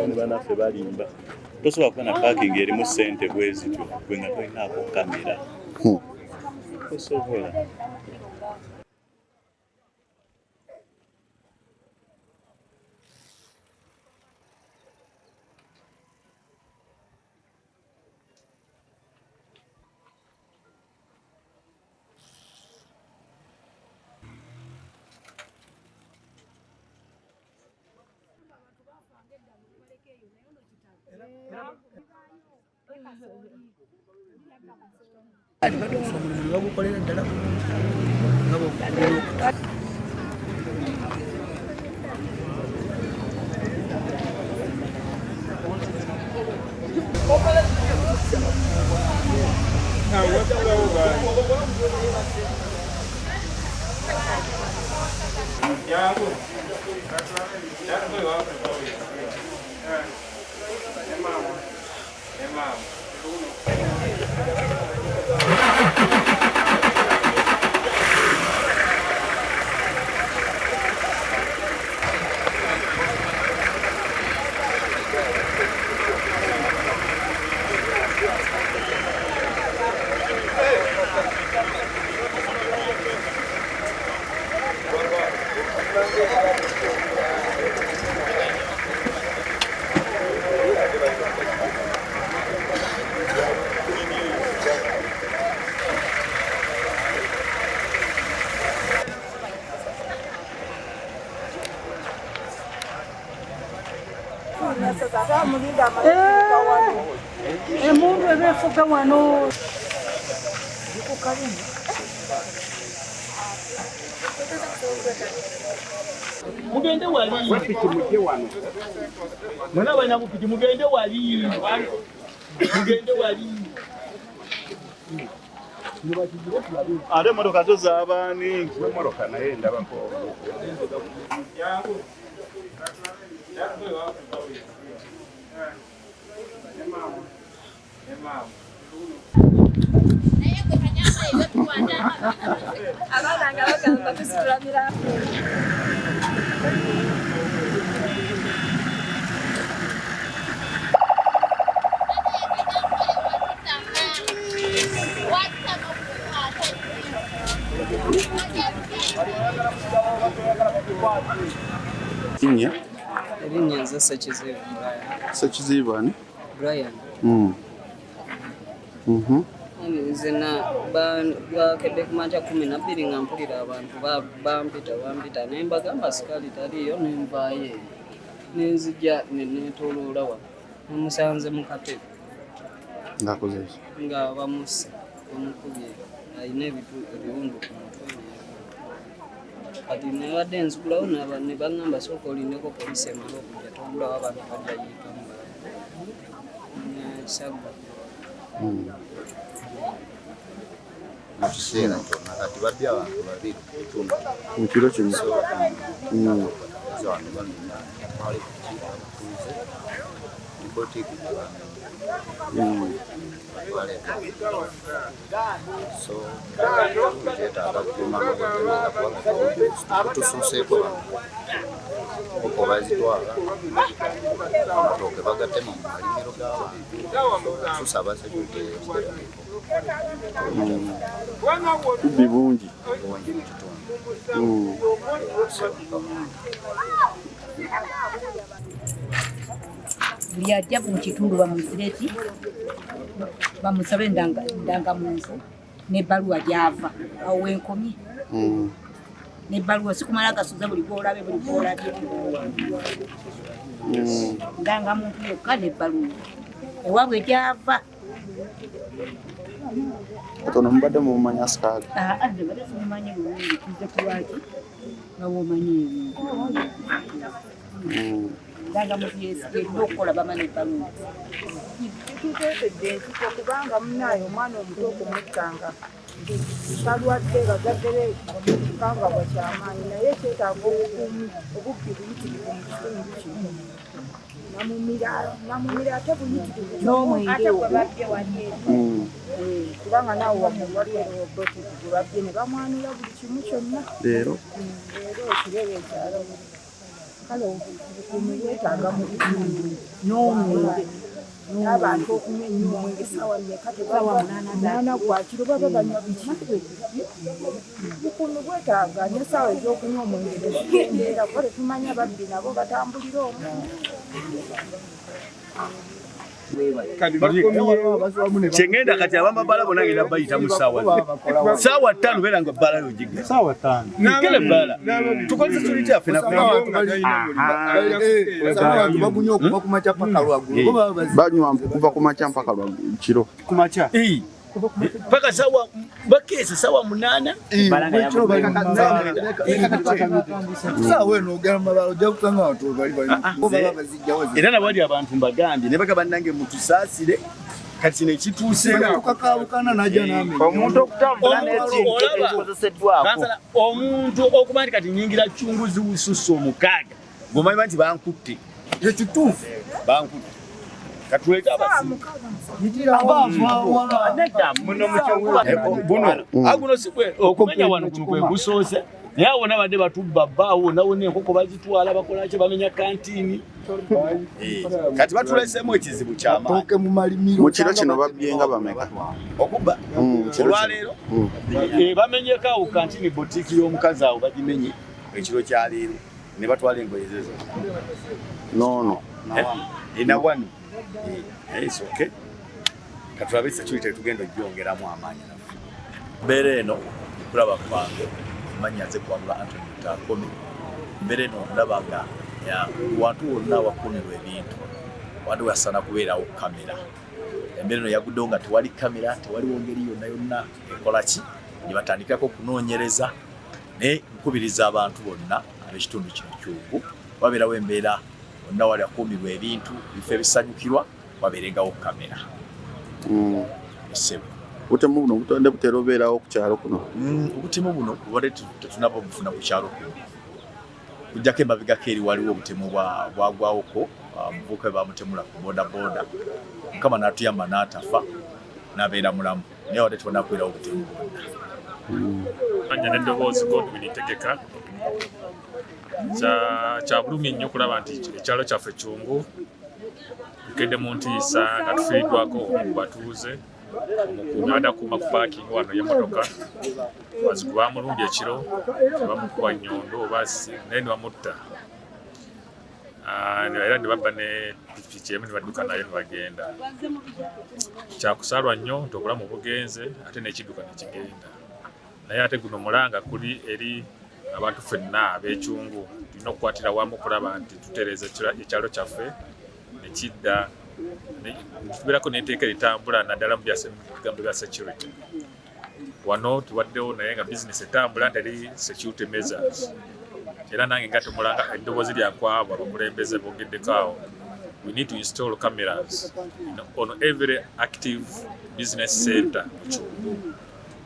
Ne banaffe balimba. Tosobola kuba na parking erimu ssente bwe zityo gwe nga tolinaako kamera. Tosobola. Omulimu bagukolera ddala bulungi nga bw'okukola. Emundu ebeefuga wano. Mugende wali. Wepiki mujje wano. Mwena balina bupiki mugende wali. Mugende wali. Ate emmotoka zo z'abaani? Emmotoka naye ndabako. Abaana nga bagamba tusitulamira. Linnya? Erinnya nze Ssekizibu Brian. Ssekizibu ani? Brian. Nze na bwakedde ku makya 12 nga mpulira abantu bampita bampita ne mbagamba sikaali taliiyo ne nvaayo eyo ne nzija ne neetooloola wano namusanze mu katebe Ng'akoze ki? Nga bamusse bamukubye alina ebiwundu ku mutwe kati nabadde nzigulawo ne baŋŋamba sooka olindeko poliisi emale okujja togulawo abantu bajja yiikamu nekisagga. Mu kiseera kyonna kati babbye abantu babiri mu kitundu. Mu kiro kino? So, wano bamenya twali kuki abatuuze ne botiiki gye bamenya baleeta, so kyetaaga kukuuma n'okwegendereza kubanga tusuuseeko bano koko bazitwala amatooke bagatema mu malimiro g'abantu. Tusaba security ekiteekeko. Bubbi bungi. Bungi mu kitundu. Buli ajja mu kitundu bamuzire ki bamusabe ndangamuntu n'ebbaluwa gy'ava awo wenkomye n'ebbaluwa sikumala gasuza buli gw'olabye buli gw'olabye ndangamuntu yokka n'ebbaluwa ewaabwe gy'ava. Katono mubadde mumumanyi asikaali? Aa, nze mbadde simumanyi bulungi tuze ku lwaki nga bw'omanyi ebintu. Ndangamuntu yerina okukola bamanya ebbaluwa. Kituteetedde ensiko kubanga munaaye omwana omuto okumuttanga talwadde bazadde be kikangabwa kyamaanyi naye kyetaaga obukuumi obubbi buyitirivu mu kitundu kino namumira ate buyitirivu n'omwenge ate gwe ogwo. babbye wali eri kubanga naawe waggulu waliwo botiki gwe babbye ne bamwanula buli kimu kyonna Leero? Leero ekirebe ekyalo. Kale obukuumi bwetaaga mu bitundu n'omwenge n'abantu okunywa ennyo omwenge essaawa mmeka tebamunaana gwakiro baba banywa biki? Obukuumi bwetaaga n'essaawa ez'okunywa omwenge nezikendeera kuba tetumanya babbi nabo batambulira omwo. Kyengenda kati abamabala bonna ngenda bayitamu saawa 5 beera nga ebbala yo gigga gigala ebbala tukozesa security yaffe Banywa kuva ku makya mpaka lwa kiro. Kumakya paka sawa bakeesa sawa 8. Era nabali abantu mbagambye ne bagamba nange mutusaasire kati kino ekituuseewo omuntu okutambula n'ekintu ekikozeseddwako omuntu okuba nti kati nyingira kyunguzi wususu 6 gwomanyi nti bankutte ekituufu bankutte katulete abasimu buno aguno si okumenya wano kuno kwe gusoose naye awo nabadde batubba bbaawo nawona enkoko bazitwala bakola ki bamenya kantiini kati batuleseemu ekizibu kyamaanyi. Mu kiro kino babbye nga bameka? Okubba olwaleero bamenyeko awo kantiini botiiki y'omukazi awo bagimenye ekiro kyaleero ne batwala engoye zezo noono nawano. It's okay. Katulabe security tugenda ogyongeramu amaanyi naffe. Mbeera eno kulaba kwange mannya nze Kwangula Anthony Mutakomi. Mbeera eno ndaba nga wantu wonna awakuumirwa ebintu wantu wasaana kubeerawo kamera. Embeera eno yaguddewo nga tewali kamera, tewaliwo ngeri yonna yonna ekola ki gye batandikirako okunoonyereza. Naye nkubiriza abantu bonna ab'ekitundu kino Kyungu wabeerawo embeera wonna wali akuumirwa ebintu, ebifo ebisanyukirwa wabeerengawo kamera. Obutemu buno butandde butera obeerawo ku kyalo kuno? Obutemu buno bubadde tetunaba bufuna ku kyalo kuno. Kujjako emabegako eri waliwo obutemu bwagwawoko omuvubuka we bamutemula ku bodaboda Mukama n'atuyamba n'atafa n'abeera mulamu naye wadde tebanakubeerawo obutemu bwonna. Manya n'eddoboozi Godwin Tegeka. Kya bulumi nnyo okulaba nti ekyalo kyaffe Kyungu tukedde mu ntiisa nga tufiiriddwako omu ku batuuze. Omukuumi abadde akuuma ku paakingi wano y'emmotoka, abazigu baamulumbye ekiro ne bamukuba nnyondo oba naye ne bamutta era ne babba ne pikipiki emu ne badduka nayo ne bagenda. Kyakusaalwa nnyo nti obulamu bugenze ate n'ekidduka ne kigenda. Naye ate guno mulanga kuli eri abantu ffenna ab'ekyungu tulina okukwatira wamu okulaba nti tutereeza ekyalo kyaffe ne kidda tubeerako n'enteeka eritambula naddala mu bigambo bya security. Wano tubaddewo naye nga bizinesi etambula nti eri security measures. Era nange nga tumulanga eddoboozi lyakwabo abakulembeze boogeddeko awo, we need to install cameras on every active business center mu Kyungu.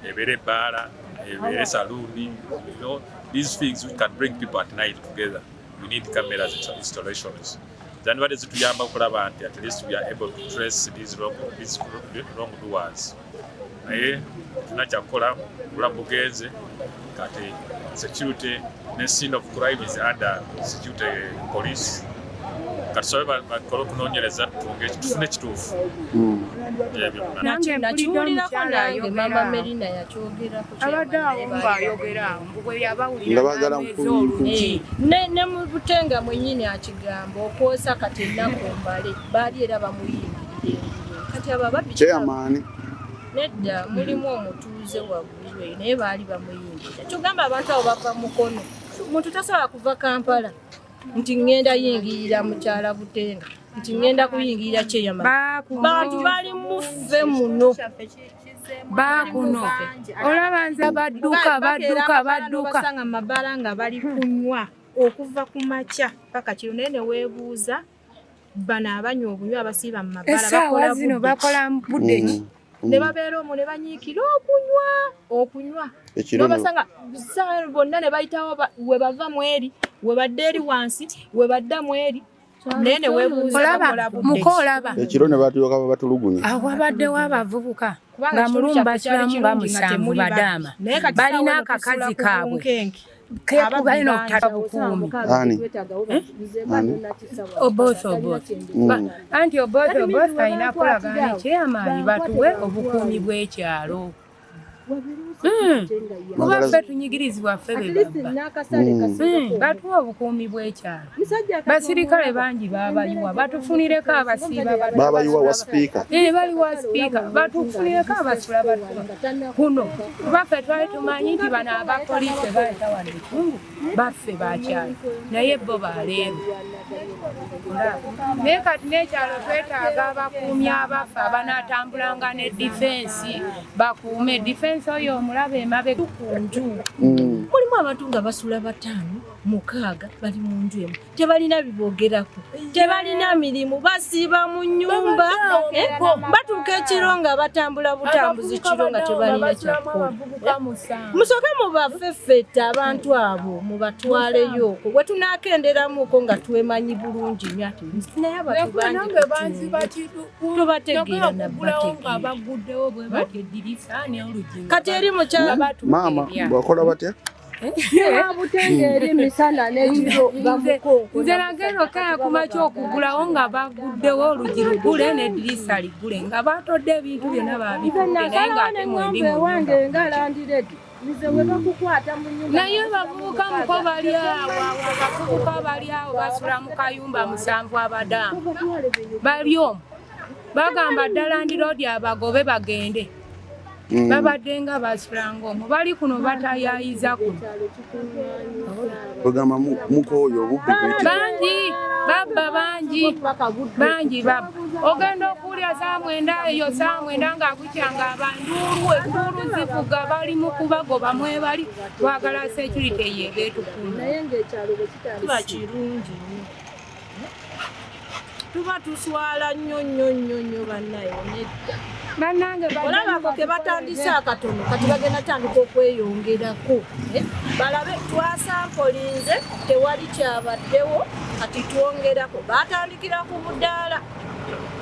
Ebeere ebbaala, ebeere saluuni, you know, these things we can bring people at night together. We need cameras installations. Zandibadde zituyamba okulaba nti at least we are able to trace these wrongdoers. Naye tulina kyakukola, obulamu bugenze kati security ne scene of crime is under security police. Katusabe bakole okunoonyereza tufune ekituufu. Nakiwulirako nange Mama Merina yakyogerako. Abadde awo ng'ayogera mbu bwe yabawulira ne mu Butenga mwennyini akigamba okwosa kati ennaku mbale baali era bamuyingirira engulu. Kati abo ababbi Chairman nedda mulimu omutuuze waggulu eyo naye baali bamuyingirira. Kyogamba abantu abo bava Mukono. Omuntu tasobola kuva Kampala nti ŋŋenda yingirira mukyala Butenga nti ŋŋenda kuyingirira Chairman. Bantu bali muffe muno. Baakuno olaba nze badduka badduka badduka basanga mabala nga bali kunywa okuva ku makya paka kiro naye ne weebuuza bano abanywa obunywa abasiiba mu mabala essaawa zino bakola budde ki ne babeera omwo ne banyiikira okunywa okunywa nobasanga bonna ne bayitawo we bava mu eri we badda eri wansi we badda mu eri naye ne weebuuza bakola budde ki. Mukoolaba ekiro ne batulyoka babatulugunya. Awo wabaddewo abavubuka nga mulumba basulamu nga 7 badaama balina akakazi kaabwe. Kekubalina obutaka bukuumi. Ani? Ani? Oboth Oboth. Anti Oboth Oboth alina kukolagana ne chairman batuwe obukuumi bw'ekyalo. Kuba ffe tunyigirizibwa ffe be babba. Batuwe obukuumi bw'ekyalo. Basirikale bangi babayiwa, batufunireko abasiiba Babayiwa wa sipiika. Bali wa sipiika, batufunireko abasula batuwa kuno. Kuba ffe twali tumanyi nti bano abapoliisi baleeta wano ekyungu baffe bakyalo, naye bo baleero. Naye kati n'ekyalo twetaaga abakuumi abaffe abanaatambulanga ne difensi, bakuume difensi oyo omulaba emabega ku nju. Mulimu abantu nga basula bataano mukaaga bali mu nju emu, tebalina bibogerako, tebalina mirimu, basiiba mu nnyumba, batuuka ekiro nga batambula butambuzi kiro nga tebalina kyakukola. Musooke mubafeffette abantu abo mubatwaleyo okwo bwe tunaakenderamuko nga twemanyi bulungi nnyo ati naye abantu bangi tobategeera nabategeera. Kati eri mukyala Maama bwakola batya? Nze nagenda okaya kumakya okugulawo nga baguddewo oluggi lugule n'eddirisa ligule nga batodde ebintu byonna babitudde, naye ng'ate mwendi mu nnyumba. Naye bavubuka muko bali awo, abavubuka bali awo basula mu kayumba 7 abadamu bali omwo, bagamba ddala landiroodi abagobe bagende. Babadde nga basulanga omwo, bali kuno batayayiza kuno. Bagamba mukooyo obubbi buyitirivu. Bangi babba, bangi bangi babba. Ogenda okuwulira saa 9 eyo saa 9 nga bukyanga abanduulu enduulu zivuga, bali mu kubagoba mwebali. Twagala security yebeetukuuma. Kiba kirungi nnyo, tuba tuswala nnyo nnyo nnyo nnyo bannaye nedda. Bannange olabako ke batandise akatono kati bagenda tandika okweyongerako, balabe twasampolinze tewali kyabaddewo kati twongerako. Batandikira ku budaala,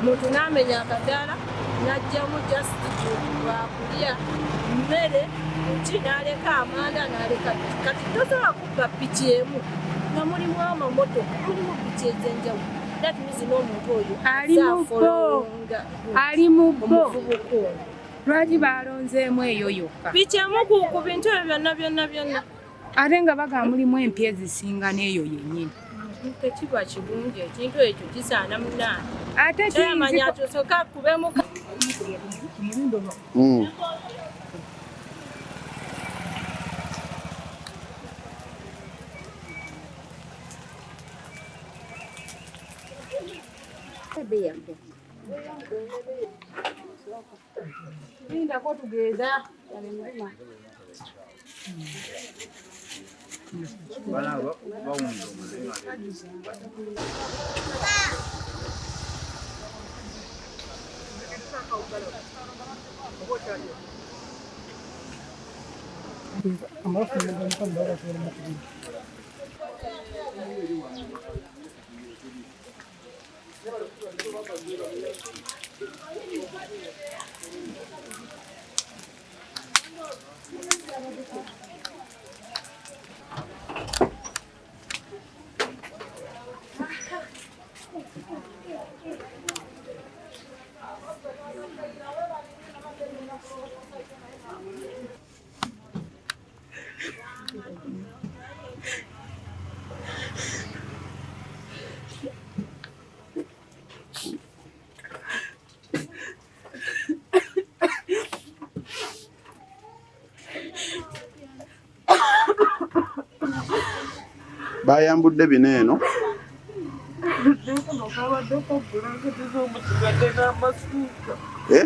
muntu n'amenya akadaala n'ajjamu just lwakulya mmere ki n'aleka amanda n'aleka biki. Kati tosobola kubba piki emu nga mulimu amamotoka, mulimu piki ez'enjawulo. That means n'omuntu oyo Ali mu bo. Ali mu bo. Omuvubuka ono Lwaki balonzeemu eyo yokka? Piki emu ku bintu ebyo byonna byonna byonna, ate nga bagamba mulimu empya ezisinga n'eyo yennyini. Tekiba kirungi ekintu ekyo kisaana munaana. Ate Kyamanya kiyinzika tusooka kubemu. Lindako tugenda. Bayambudde bino eno. Eh?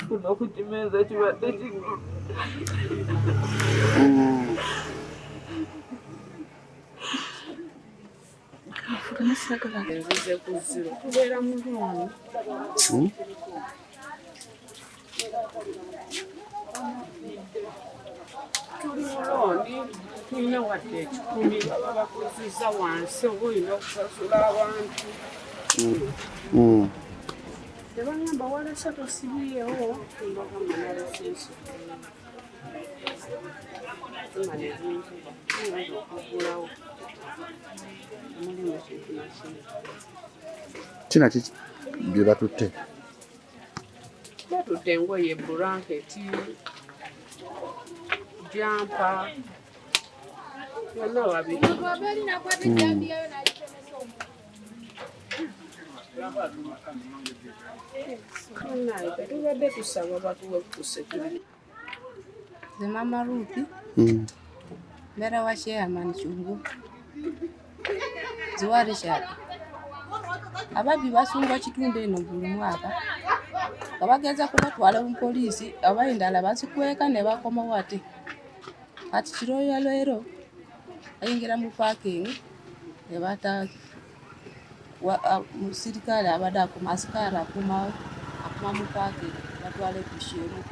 Kuno ku kimeeza kibadde kiggulu. Nzize ku zero tubeera mu looni. Tuli mu looni, tulina wadde 100 baba bakuzizza wansi oba olina okusasula abantu. Tebagamba walese tosibyewo, mbagamba nalese nsibyewo. Tima ne zinkuba ngenza okuggulawo temulimu kintu na kimu. Kina ki bye batutte? Batutte engoye, bulanketi, jampa byonna babiri. Munnange tubadde tusaba batuwe ku security. Nze Mama Ruth, mbeera wa Chairman Kyungu, Ziwa Richard. Ababbi basumba kitundu eno buli mwaka nga bageza kubatwala mu poliisi oba endala bazikweka ne bakomawo ate. Kati kiro ya leero bayingira mu parking ne bata musirikale abadde akuma asikaali akumawo akuma mu parking batwala epiki emu.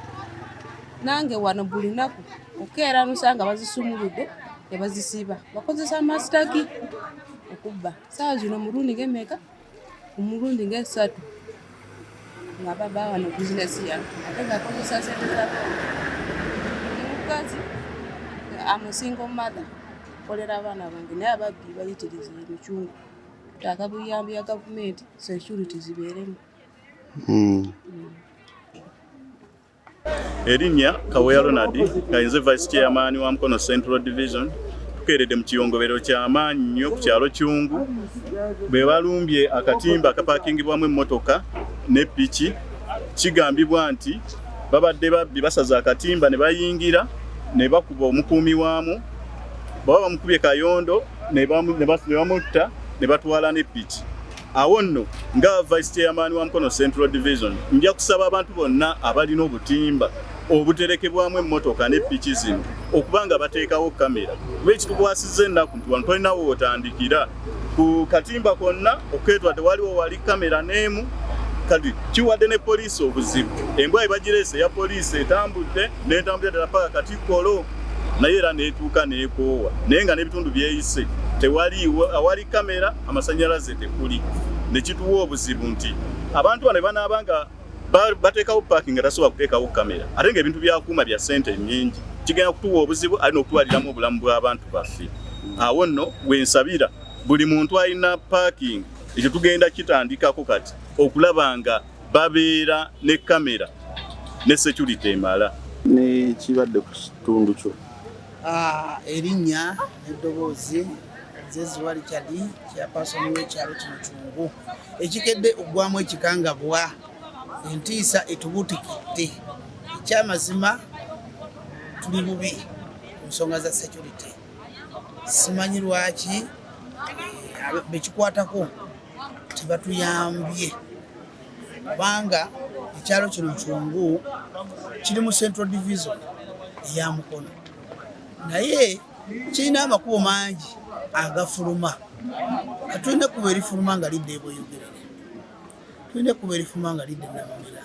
Nange wano buli lunaku okukeera nosanga bazisumuludde ne bazisiba bakozesa amasitaki okubba. Ssaawa zino omulundi ng'emeka omulundi ng'esatu nga baba wano bizinesi yange ate ng'akozesa ssente za looni. Ndi mukazi am a single mother nkolera abaana bange naye ababbi bayitiriza emikyungu. Twetaaga buyambi ya gavumenti security zibeeremu. Erinnya Kaweya Ronald nga nze Vice Chairman wa Mukono Central Division. Tukeeredde mu kiyongobero ky'amaanyi nnyo ku kyalo Kyungu bwe balumbye akatimba akapakingibwamu emmotoka ne ppiki. Kigambibwa nti babadde babbi basaze akatimba ne bayingira ne bakuba omukuumi waamu, baba bamukubye kayondo ne bamutta ne batwala ne ppiki. Awo nno nga Vice Chairman wa Mukono Central Division nja kusaba abantu bonna abalina obutimba obuterekebwamu emmotoka ne ppiki zino okuba nga bateekawo kamera, kuba ekitukwasizza ennaku nti wano tolinawo wotandikira ku katimba konna okuketwa tewaliwo wali kamera n'emu. Kati kiwadde ne poliisi obuzibu, embwa ebagireese eya poliisi etambudde n'etambulira ddala paka Katikkolo naye era n'etuuka n'ekoowa, naye nga n'ebitundu byeyise tewaliiwo awali kamera, amasannyalaze tekuli, ne kituwa obuzibu nti abantu bano banaaba nga bateekawo parking nga tasobola kuteekawo kamera ate ng'ebintu byakuuma bya ssente nnyingi, kigenda kutuwa obuzibu ate n'okutwaliramu obulamu bw'abantu baffe. Awo nno wensabira buli muntu alina parking, ekyo tugenda kitandikako kati okulaba nga babeera ne kamera ne security emala. Nekibadde ku kitundu kyo? Erinnya n'eddoboozi nze Ziwa Richard, chairperson w'ekyalo kino Kyungu. Ekikedde oggwamu ekikangabwa, entiisa etubuutikidde. Ekyamazima tuli bubi ku nsonga za security. Simanyi lwaki bekikwatako tebatuyambye, kubanga ekyalo kino Kyungu kiri mu Central Division eya Mukono, naye kirina amakubo mangi agafuluma. Tulina ekkubo erifuluma nga lidda eBweyogerere, tulina ekkubo erifuluma nga lidda Namumira.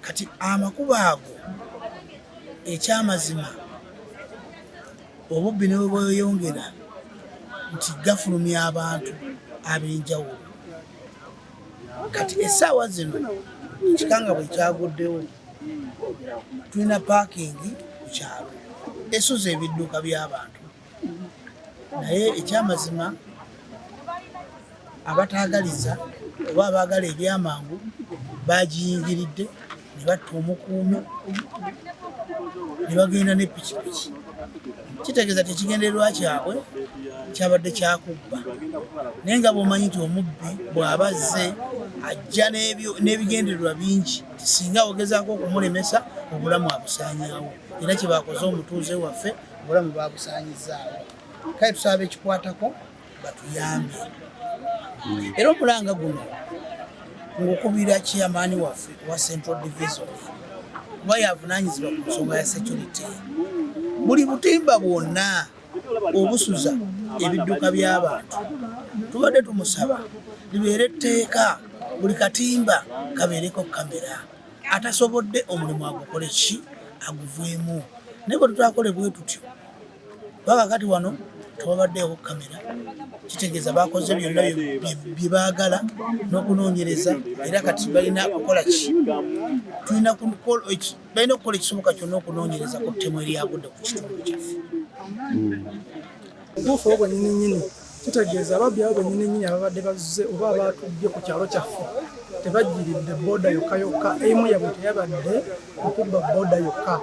Kati amakubo ago ekyamazima obubbi ne bwe bweyongera nti gafulumya abantu ab'enjawulo. Kati essaawa zino ekikanga bwe kyaguddewo, tulina paakingi ku kyalo esuza ebidduka by'abantu, naye ekyamazima abataagaliza oba abaagala ebyamangu bagiyingiridde ne batta omukuumi ne bagenda ne pikipiki. Kitegeeza tekigendererwa kyabwe kyabadde kyakubba, naye nga bw'omanyi nti omubbi bw'aba azze ajja n'ebigendererwa bingi, singa ogezaako okumulemesa obulamu abusaanyaawo, era kye bakoze omutuuze waffe obulamu babusaanyizzaawo. Kale tusaba ekikwatako batuyambe. Era omulanga guno ngukubira chairman waffe wa Central Division, kuba yavunaanyizibwa ku nsonga ya security. Buli butimba bwonna obusuza ebidduka by'abantu tubadde tumusaba libeere etteeka, buli katimba kabeereko kamera. Atasobodde omulimu agukole ki aguveemu, naye bwe tutakole bwe tutyo, paka kati wano Tewabaddeewo kamera, kitegeeza bakoze byonna bye baagala n'okunoonyereza. Era kati balina kukola ki? Tulina balina okukola ekisoboka kyonna okunoonyereza ku ttemu eryagudde ku kitundu kyaffe. Obuufu obwo nnyini nnyini kitegeeza ababbi abo bennyini nnyini ababadde bazze oba abaatubbye ku kyalo kyaffe tebajjiridde booda yokka yokka. Emu yabwe teyabadde okubba booda yokka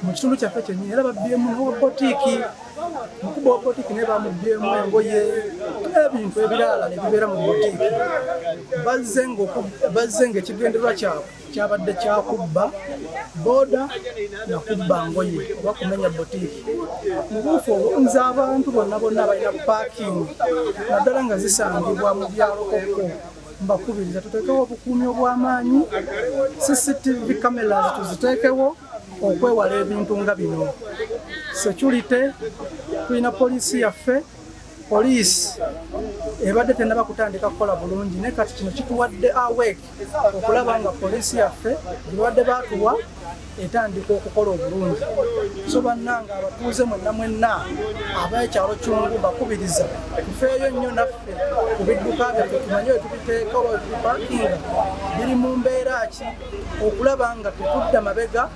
mu kitundu kyaffe kyennyini, era babbyemu n'owa botiiki. Mukuba wa botiiki naye bamubbyemu engoye n'ebintu ebirala ebibeera mu botiiki. Bazze ng'ekigendererwa kyabwe kyabadde kyakubba booda nakubba ngoye oba kumenya botiiki. Mu buufu obwo, nze abantu bonna bonna abalina parking, naddala nga zisangibwa mu byalo kokko, mbakubiriza tuteekewo obukuumi obw'amaanyi, CCTV cameras tuziteekewo okwewala ebintu nga bino. Security, tulina poliisi yaffe. Poliisi ebadde tenaba kutandika kukola bulungi, naye kati kino kituwadde awake okulaba nga poliisi yaffe gye baatuwa etandika okukola obulungi. So bannanga abatuuze mwenna mwenna ab'ekyalo Kyungu, mbakubiriza tufeeyo nnyo naffe ku bidduka byaffe, tumanye we tubiteeka oba we tubipakinga biri mu mbeera ki, okulaba nga tetudda mabega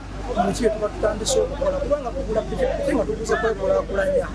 mu ki bye tuba tutandise okukola, kubanga tugula pikipiki nga tuguze kwekulaakulanya.